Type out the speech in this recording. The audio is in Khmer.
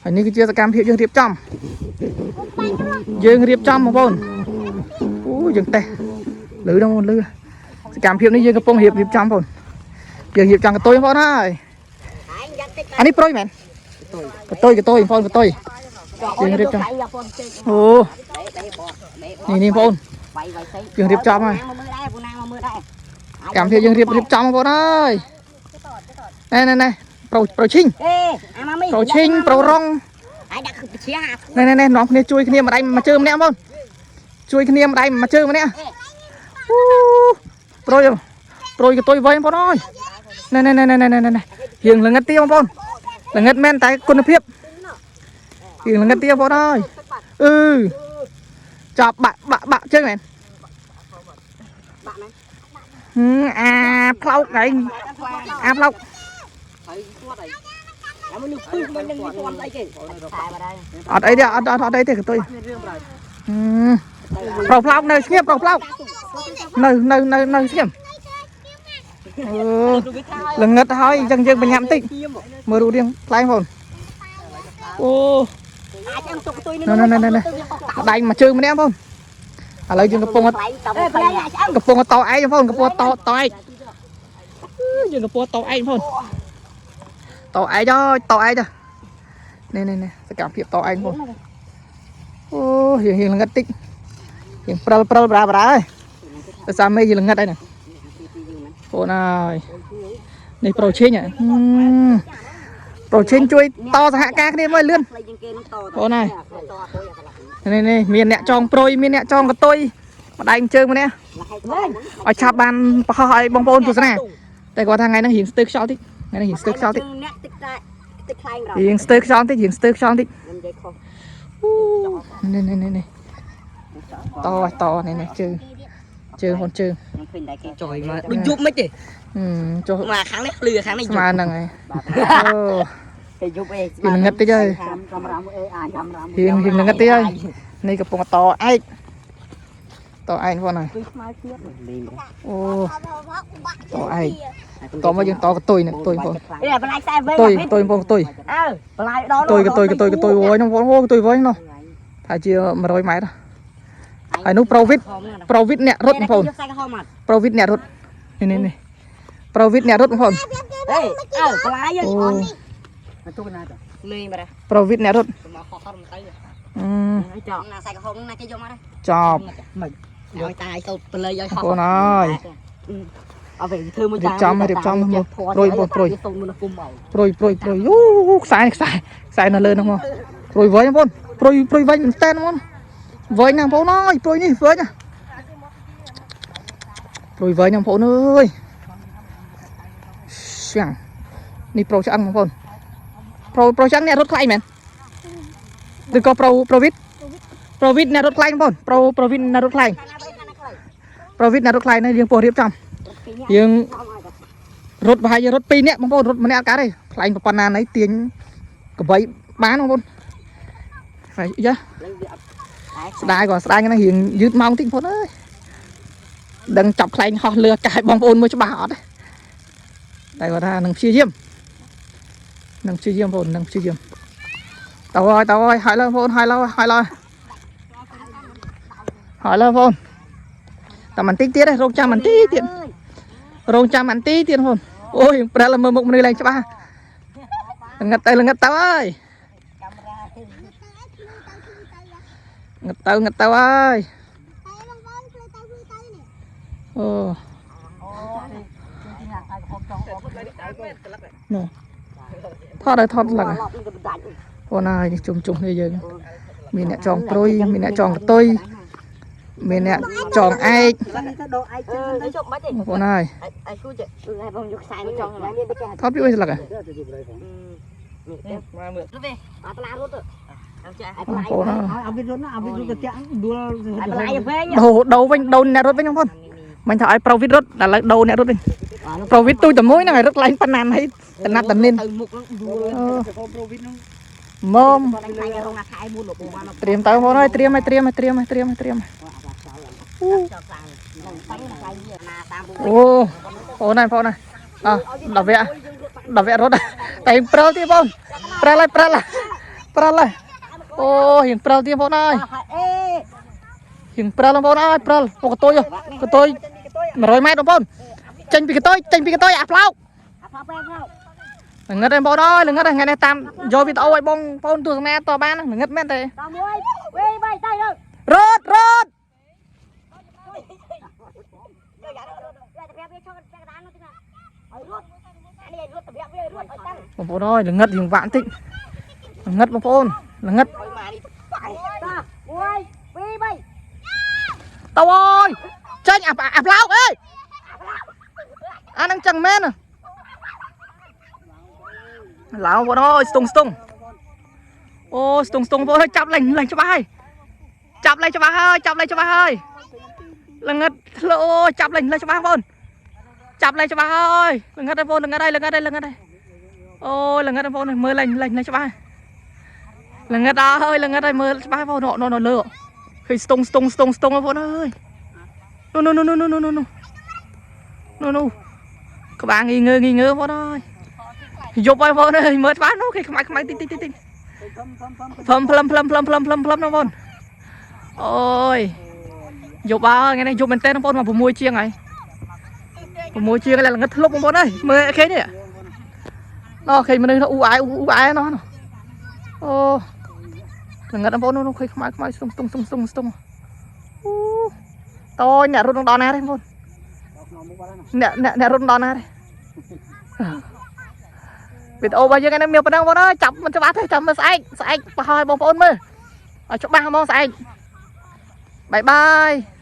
ហើយនេះគឺជាសកម្មភាពយើងរៀបចំយើងរៀបចំបងប្អូនអូយើងតេះលឺដល់បងប្អូនលឺសកម្មភាពនេះយើងកំពុងរៀបរៀបចំបងប្អូនយើងរៀបចំកតុយបងប្អូនហើយអានេះប្រុយមែនកតុយកតុយបងប្អូនកតុយយើងរៀបចំអូនេះនេះបងប្អូនយើងរៀបចំហើយ មកមើលដែរពូណាមកមើលដែរ កម្មភាពយើងរៀបរៀបចំបងប្អូនអើយណែណែណែប្រូប្រូឈីង អេអាម៉ាមី ប្រូឈីងប្រូរង ហើយដាក់គឺជាអា ណែណែណែនាំគ្នាជួយគ្នាម្ដាយមួយជើងម្នាក់បងប្អូនជួយគ្នាម្ដាយមួយជើងម្នាក់អូប្រូប្រូកតុយវែងបងប្អូនអើយណែណែណែណែណែណែណែរៀងល្ងិតទៀតបងប្អូនល្ងិតមែនតែគុណភាពរៀងល្ងិតទៀតបងប្អូនអើយអឺចាប់បាក់បាក់បាក់ជើងមែនហឹមអាផ្លោកឯងអាផ្លោក ហើយគាត់ហើយអាមួយនឹងពឹសមិននឹងនេះគាត់អីគេតែបាត់ហើយ អត់អីទេអត់អត់អត់អីទេកតុយហឹមប្រុសផ្លោកនៅស្ងៀមប្រុសផ្លោកនៅនៅនៅនៅស្ងៀមអឺល្ងិតហើយអញ្ចឹងយើងបញ្ញាប់បន្តិចមើលរូបរាងខ្លែងបងអូ អាចអឹងទុកទុយ ណែណែណែណែដៃមួយជើងម្នាក់បងឥឡូវយើងកំពុង អេផ្លែអាចអឹង កំពុងតឯងបងកំពុងតតឯងយើងកំពុងតឯងបងតឯងអើយតឯងទៅនេះនេះនេះសកម្មភាពតឯងបងអូរៀងរៀងល្ងិតតិចរៀងព្រិលព្រិលប្រាប្រាហើយដោយសារមេយើងល្ងិតហើយណាបងអើយនេះប្រូឈីងប្រូឈីងជួយតសហការគ្នាមើលលឿន ផ្លែជាងគេនឹងត បងអើយនេះនេះមានអ្នកចងប្រុយមានអ្នកចងកតុយម្ដាយជើងម្នាក់ឲ្យឆាប់បានប្រហោះឲ្យបងប្អូនទស្សនាតែគាត់ថាថ្ងៃហ្នឹងរៀងស្ទើខ្យល់តិចថ្ងៃហ្នឹងរៀងស្ទើខ្យល់តិច អ្នកទឹកតែទឹកខ្លែង រៀងស្ទើខ្យល់តិចរៀងស្ទើខ្យល់តិច ខ្ញុំនិយាយខុស អូនេះនេះនេះនេះតតនេះនេះជើងជើងបងជើង ខ្ញុំឃើញតែគេ ចុយមកដូចយប់មិនទេ ហឹមចុះ មកខាងនេះភ្លឺខាងនេះ ស្មើហ្នឹងហើយអូ គេយប់អេ រៀងល្ងិតតិចហើយ កាមេរ៉ាអេអាកាមេរ៉ា រៀងរៀងល្ងិតតិចហើយនេះកំពុងតឯកតឯកបងហើយ គឺស្មើទៀតលេង អូតឯកតមកយើងតកតុយនេះកតុយបង អេបន្លាយខ្សែវិញ កតុយកតុយបងកតុយ អើបន្លាយដល់ កតុយកតុយកតុយកតុយអូយនោះបងអូកតុយវិញនោះថាជា100ម៉ែត្រហើយនោះប្រូវិតប្រូវិតអ្នករត់បងប្អូន ខ្សែក្រហមអត់ ប្រូវិតអ្នករត់នេះនេះនេះប្រូវិតអ្នករត់បងប្អូន អេអើបន្លាយយើង អូ ទុកណាតា លេងបាត់ ប្រូវិតអ្នករត់ មកហោះហត់មិនទៅ អឺ ចង់ណាខ្សែក្រហមណាគេយកមកដែរ ចប់ មិនឲ្យតាយទៅប្លៃឲ្យហោះ បងប្អូនអើយ អត់វិញធ្វើមួយ រៀបចំរៀបចំមកព្រួយបងព្រួយ សូមមុនគុំឲ្យ ព្រួយព្រួយព្រួយយូខ្សែខ្សែខ្សែនៅលើនោះមកព្រួយវែងបងប្អូនព្រួយព្រួយវែងមែនតើបងវែងណាស់បងប្អូនអើយព្រួយនេះវែងណាព្រួយវែងណាស់បងប្អូនអើយសៀងនេះប្រូឆ្អឹងបងប្អូនប្រូប្រូឆ្អឹងអ្នករត់ខ្លាញ់មែនឬក៏ប្រូប្រូវិតប្រូវិតអ្នករត់ខ្លាញ់បងប្អូនប្រូប្រូវិតអ្នករត់ខ្លាញ់ប្រូវិតអ្នករត់ខ្លាញ់នេះយើងពោះរៀបចំយើង រត់ប្រហែលជារត់2នាក់បងប្អូនរត់ម្នាក់អត់កើតទេខ្លែងប៉ុណ្ណាណីទាញកបីបានបងប្អូនហើយយ៉ាស្ដាយគាត់ស្ដាយហ្នឹងរៀងយឺតម៉ោងតិចបងប្អូនអើយដឹងចាប់ខ្លែងហោះលឿអាកាសបងប្អូនមើលច្បាស់អត់ទេតែគាត់ថានឹងព្យាយាមនឹងព្យាយាមបងប្អូននឹងព្យាយាមតើហើយតើហើយហើយឡើយបងប្អូនហើយឡើយហើយឡើយហើយឡើយបងប្អូនតែបន្តិចទៀតទេរងចាំបន្តិចទៀត រងចាំអាន់ទីទៀតបងអូយប្រែលមើលមុខមនុស្សឡើងច្បាស់ល្ងិតទៅល្ងិតទៅអើយងឹតទៅងឹតទៅអើយអូនោះថតឲ្យថតឡើងបងអើយនេះជុំជុំគ្នាយើងមានអ្នកចងព្រុយមានអ្នកចងកតុយមានអ្នកចងឯក ទៅដកឯងជើងទៅជប់មិនទេ បងប្អូនអើយ ឯងគូចេះឯងបងយកខ្សែនេះចង់មានដូចចេះ ថតពីអីស្លឹកហ៎ មកមើល រត់ទេអត់ឡារត់ទៅ ចា បងប្អូនអើយ ឲ្យវារត់ណាឲ្យវារត់ទៅតាក់ដួល បន្លាយវិញ ដូរដូរវិញដូរអ្នករត់វិញបងប្អូនមិនថាឲ្យប្រូវិតរត់ដល់ឥឡូវដូរអ្នករត់វិញប្រូវិតទូចតែមួយហ្នឹងឲ្យរត់ឡើងប៉ុណ្ណាហើយតំណាត់តំនិន ទៅមុខហ្នឹងដួល អឺ ប្រូវីតហ្នឹង មុំ គាត់ខ្លាចរងណាខែមួយលោកបាន ត្រៀមទៅបងប្អូនអើយត្រៀមឲ្យត្រៀមឲ្យត្រៀមឲ្យត្រៀមឲ្យត្រៀម ចោលខ្លាំងបាញ់ខ្លាញ់ណាតាម អូបងប្អូនហើយបងប្អូនហើយអោះដល់វគ្គដល់វគ្គរត់តែព្រិលទៀតបងព្រិលហើយព្រិលហើយ ព្រិលហើយអូរៀងព្រិលទៀតបងប្អូនអើយ អេ រៀងព្រិលបងប្អូនអើយព្រិលអូកតុយកតុយ100ម៉ែត្របងប្អូនចេញពីកតុយចេញពីកតុយអាផ្លោក អាផាប៉ែផោ ល្ងឹតឯងបងប្អូនអើយល្ងឹតឯងថ្ងៃនេះតាមយកវីដេអូឲ្យបងប្អូនទស្សនាតបានល្ងឹតមែនទេ តមួយ2 3ទៅទៅ រត់រត់ យកយ៉ាទៅប្រាប់វាឈប់ពាក់កណ្ដាលនោះទីណាឲ្យរត់អានេះឲ្យរត់ទៅប្រាប់វារត់ឲ្យតាំង បងប្អូនអើយល្ងឹតរៀងវាក់បន្តិចល្ងឹតបងប្អូនល្ងឹត ឲ្យម៉ានេះប៉ែត1 2 3 តើអើយចេញអាអាផ្លោកអើយអានឹងចឹងមែនឡៅបងប្អូនអើយស្ទង់ស្ទង់អូស្ទង់ស្ទង់បងប្អូនអើយចាប់លេងលេងច្បាស់ហើយចាប់លេងច្បាស់ហើយចាប់លេងច្បាស់ហើយល្ងឹតធ្លោចាប់លេងលេងច្បាស់បងប្អូនចាប់លេងច្បាស់ហើយល្ងឹតហើយបងប្អូនល្ងឹតហើយល្ងឹតហើយល្ងឹតហើយអូយល្ងឹតបងប្អូនមើលលេងលេងលេងច្បាស់ល្ងឹតអើយល្ងឹតហើយមើលច្បាស់បងប្អូននៅលើឃើញស្ទង់ស្ទង់ស្ទង់ស្ទង់បងប្អូនអើយនោះនោះនោះនោះនោះនោះនោះនោះក្បាលងីងើងីងើបងប្អូនអើយយប់ហើយបងប្អូនអើយមើលច្បាស់នោះគេខ្មៅខ្មៅតិចតិចតិចតិច ធំធំធំ ផ្លឹមផ្លឹមផ្លឹមផ្លឹមផ្លឹមផ្លឹមផ្លឹមណាបងប្អូនអូយយប់ហើយថ្ងៃនេះយប់មែនតើបងប្អូនមក6ជាងហើយ6ជាងហើយល្ងឹតធ្លុបបងប្អូនអើយមើលឃើញនេះណោះឃើញមនុស្សនោះអ៊ូអែអ៊ូអែណោះអូល្ងឹតបងប្អូននោះឃើញខ្មៅខ្មៅស្ទង់ស្ទង់ស្ទង់ស្ទង់ស្ទង់អូតូចអ្នករត់នឹងដល់ណាទេបងប្អូនអ្នកអ្នកអ្នករត់ដល់ណាទេវីដេអូរបស់យើងថ្ងៃនេះមានប៉ុណ្ណឹងបងប្អូនអើយចាប់មិនច្បាស់ទេចាំមើលស្អែកស្អែកប្រហែលបងប្អូនមើលឲ្យច្បាស់ហ្មងស្អែកបាយបាយ។